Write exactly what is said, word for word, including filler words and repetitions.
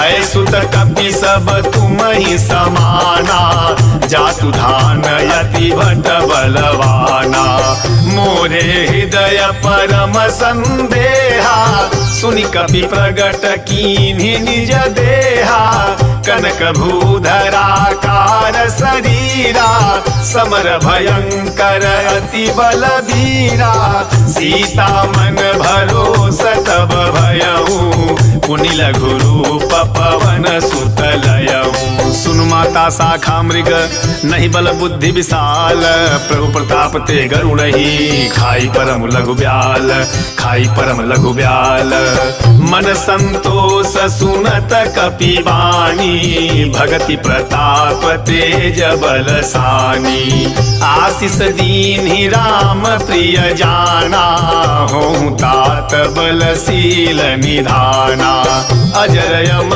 ऐ सुत कपि सब तुमहि समाना, जातु धान अति भट बलवाना। मोरे हृदय परम संदेहा, सुनि कपि प्रगट कीन्हि निज देहा। कनक भूधराकार शरीरा, समर भयंकर अति बलबीरा। सीता मन भरोस तब भयउ, पुनि लघु रूप पवन सुत लयउ। सुन माता शाखा मृग, नहीं बल बुद्धि विशाल, प्रभु प्रताप तेह गरुड़हि, खाई परम लघु ब्याल, खाई परम लघु ब्याल। मन संतोष सुनत कपि बानी, भगति प्रताप तेज बल सानी। आशीष दीन्हि राम प्रिय जाना, होहु तात बल शील निधाना। अजर अमर